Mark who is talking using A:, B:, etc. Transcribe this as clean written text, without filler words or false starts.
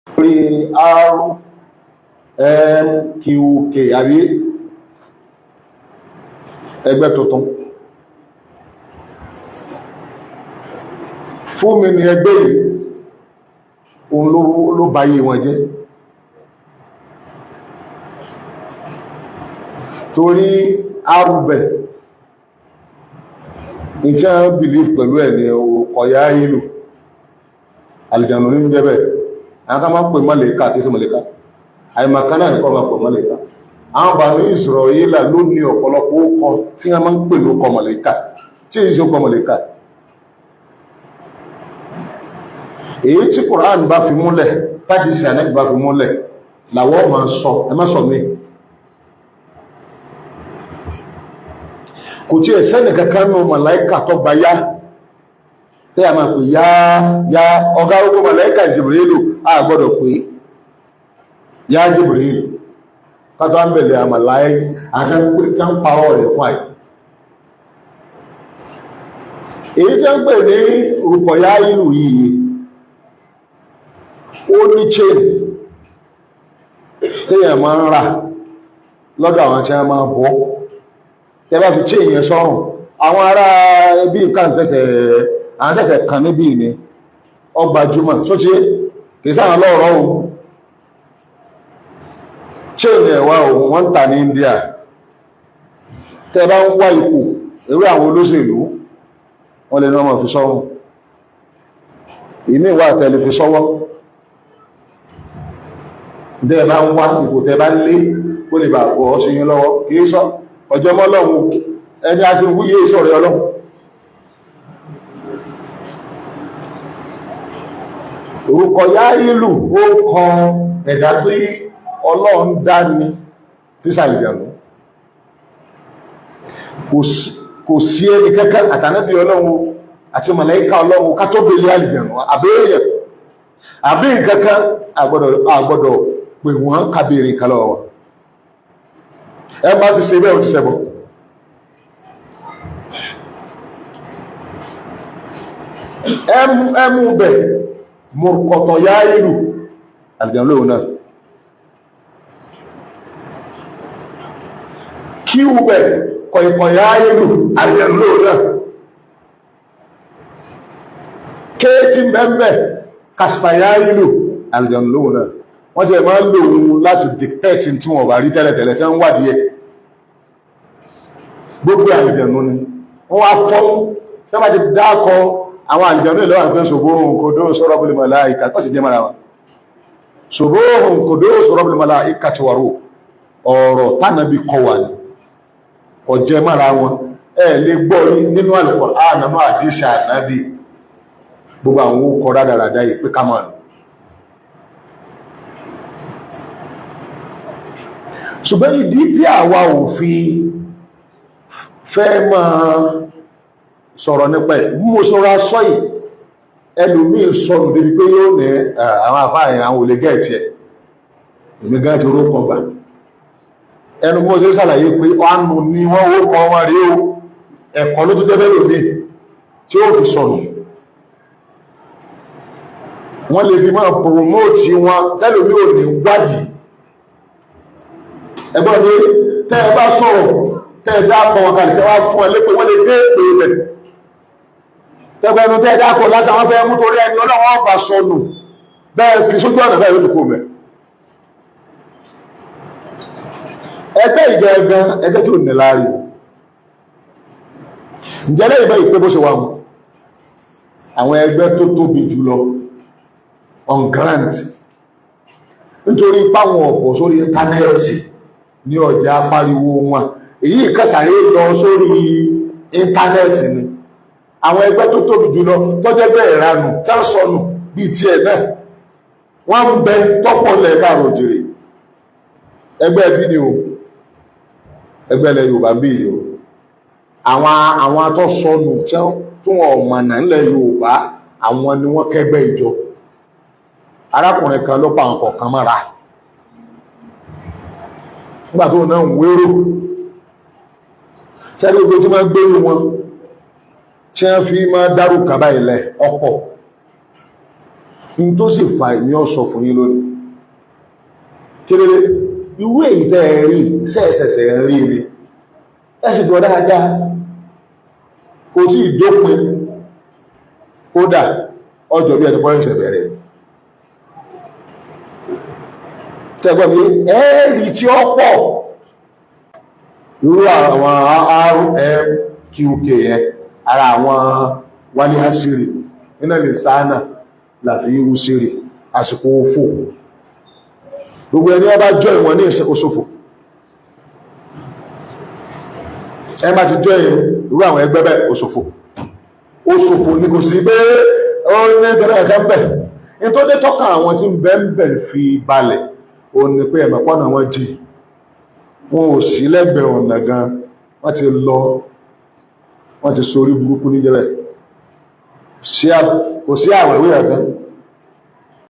A: Lórí RMQK àbí ẹgbẹ́ tuntun fún mi ní ẹgbẹ́ yìí, òun ló báyé wọn jẹ́, torí arúbẹ̀ ìtí wọ́n believe pẹ̀lú ẹ̀ ní ọ̀yá ìlú àlìjànù ní jẹ́bẹ̀. Àwọn kan máa ń pè mọ́lẹ̀ká, kìí sí mọ́lẹ̀ká, àìmọ̀kan náà nìkan máa pè mọ́lẹ̀ká. Àwọn Banu Israila ló ní ọ̀pọ̀lọpọ̀ ókọ tí wọ́n máa ń pè lókọ mọ̀lẹ́kà tí èyí sí ókọ mọ̀lẹ́kà. Èyí tí Quran bá fi múlẹ̀, tàbí sí Ànábì bá fi múlẹ̀, làwọ́ máa sọ. Ẹ má sọ mí. Kò tí ẹ̀ sẹ́nì kankan nù màláíkà tó gba yá tẹ́ a máa pè yá yá. Ọ̀gá ogun màláíkà Jibrilu, a gbọ́dọ̀ pé yá Jibrilu kátó á ń bẹ̀lẹ̀ àmàláí àti ń parọ́ rẹ̀ fún àì. Èyí tí ń pè ní rúpọ̀ yá ìlú yìí, ó ní chain téèyàn máa ń rà lọ́dọ̀ àwọn tí wọ́n máa bọ́. Tẹ́ bá fi chain yẹn sọ́rùn, àwọn ará ẹbí nǹkan ṣẹ̀ṣẹ̀ àwọn ṣẹ̀ṣẹ̀ kan níbí ni ọgbà jùmọ̀ sóti kìí sáwọn lọ́rọ̀ o. Chain ẹ̀wà o, wọ́n ń tà ní India. Tẹ́ bá ń wá ipò ewé àwọn olóṣèlú, wọ́n lè ní ọmọ fi sọ́rùn. Ìmí wà tẹ́lẹ̀ fi sọ́wọ́. Tẹ́ bá ń wá ipò, tẹ́ bá lé kó lè bà bọ́ sí yín lọ́wọ́. Kìí sọ ọjọ́ mọ́ Ọlọ́run, ẹni a sì wúyé sọ̀rọ̀ Ọlọ́run. Orúkọ yá ìlú, ó kọ ẹ̀dá tó yí Ọlọ́run dá ní tí sàlìjànú. Kò sí ẹni kẹ́kẹ́ àtànábì Ọlọ́run àti màláíkà Ọlọ́run ká tó bèèrè àlìjànú àbẹ́yẹ̀ àbí nǹkankan, àgbọ́dọ̀ pè wọ́n kábèrè nǹkan lọ́wọ́ wọn. Ẹ bá ti ṣe bẹ́ẹ̀, ó ti ṣẹbọ. Ẹmú bẹ̀ mọ̀kọ̀tọ̀ yá ìlú àlìjànú lóhun náà. Kíwù bẹ̀ kọ̀ìkọ̀ yá ìlú àlìjànú lóhun náà. Kéètì bẹ́ẹ̀bẹ̀ kàṣìfà yá ìlú àlìjànú lóhun náà. Wọ́n ti ẹ̀ máa ń lò ohun láti dictate tí wọ́n bá rí tẹ́lẹ̀tẹ́lẹ̀ tí wọ́n ń wádìí ẹ̀. Gbogbo àlìjànú ni wọ́n wá fọ́mú tí wọ́n bá ti dákọ àwọn àlìjànú ìlọ́wà pé ṣògbóhùn kò dó sọ́rọ̀ bílì màláìkà tó sì jẹ́ mara wọn. Ṣògbóhùn kò dó sọ́rọ̀ bílì màláìkà ti wàrò ọ̀rọ̀ tánàbí kọ wà ní ọjẹ́ mara wọn. Ẹ lè gbọ́ rí nínú Al-Qur'an, nínú àdíṣà ànábì, gbogbo àwọn ó kọ rádaràdá yìí pé ká máa lò. Ṣùgbọ́n ìdí tí àwa ò fi fẹ́ máa sọ̀rọ̀ nípa ẹ̀, mú sọ́ra sọ́yì, ẹlòmíì sọnù débi pé yóò ní àwọn àfáàyàn àwọn olè gẹ̀ẹ́tì ẹ̀. Èmi gan ti rókọ gbà ẹnu mọ́ sí sàlàyé pé ọ̀nù ni wọ́n ó kọ wọn rí o. Ẹ̀kọ́ ló tó jẹ́ bẹ́ẹ̀ lòmíì tí ó fi sọnù. Wọ́n lè fi máa promote wọn tẹ́lòmíì ò ní wádìí. Ẹgbọ́n ní tẹ́ ẹ bá sọ̀rọ̀, tẹ́ ẹ dákọ̀ wọn kalẹ̀, tẹ́ wá fún ẹ lépè, wọ́n lè dé èpè ibẹ̀. Tẹ́gbẹ́ ẹnu tẹ́ ẹ dákọ̀ lásán, wọ́n fẹ́ mú torí ẹni Ọlọ́run ọba sọnù bẹ́ẹ̀ fi sójú ọ̀nà bẹ́ẹ̀ yóò kó mẹ́. Ẹgbẹ́ ìgẹ̀ẹ́gan, ẹgbẹ́ tí ò ní láàrin. Ǹjẹ́ lẹ́yìn bẹ́ẹ̀ pé bó ṣe wà wọn, àwọn ẹgbẹ́ tó tóbi jùlọ on grant, nítorí páwọn ọ̀pọ̀ sórí íńtánẹ́ẹ̀tì ní ọjà pariwo wọn, èyí kẹsàrí lọ sórí íńtánẹ́ẹ̀tì ni. Àwọn ẹgbẹ́ tó tóbi jùlọ tó jẹ́ bẹ́ẹ̀ ranù tá sọnù bíi tiẹ̀ náà, wọ́n ń bẹ tọ́pọ̀ lẹ̀ káàrọ̀ òjèrè. Ẹgbẹ́ ẹbí ni o, ẹgbẹ́ ilẹ̀ Yorùbá bí ni o. Àwọn atọ́sọnù tí wọ́n mọ̀nà ńlẹ̀ Yorùbá, àwọn ni wọ́n kẹ́gbẹ́ ìjọ. Arákùnrin kan ló pa àwọn kọ̀ọ̀kan mọ́ra nígbà tó náà ń wérò sẹ́rí gbogbo tí wọ́n gbé wọn tí wọ́n fi máa dárúkà báyìí lẹ̀ ọ̀pọ̀. In tó sì fa ìmí ọ̀sọ̀ fún yín lónìí kéré, irú èyí tẹ́ ẹ rí sẹ́ẹ̀sẹ̀sẹ̀ rí ni, ẹ sì gbọ́ dáadáa, kò tí ì dópin. Kódà ọjọ́ bí ẹni pọ́ ẹ̀ṣẹ̀ bẹ̀rẹ̀. Sẹ́gbọ́n mi, ẹ́ẹ̀rí tí ó pọ̀ irú àwọn RMQK yẹn, ara àwọn wálé àṣírí nínú lè sáánà láti irú sírì àsìkò òfò. Gbogbo ẹni ọba jọ ìwọ̀n ní ìsìn òṣòfò. Ẹ bá ti jọ irú àwọn ẹgbẹ́ bẹ́ẹ̀, òṣòfò, òṣòfò ni. Kò sí pé ó ní gẹ́gẹ́ ẹ̀kẹ́ ń bẹ̀ ní tó dé tọ́ka àwọn tí ń bẹ ń bẹ̀ fi balẹ̀. Ó ní pé ẹ̀mọ̀pọ̀nà wọn jì, wọn ò sí lẹ́gbẹ̀ẹ́ ọ̀nà gan, wọ́n ti lọ, wọ́n ti sorí burúkú níjẹ́bẹ̀. Kò sí àwẹ̀wé ẹ̀gán.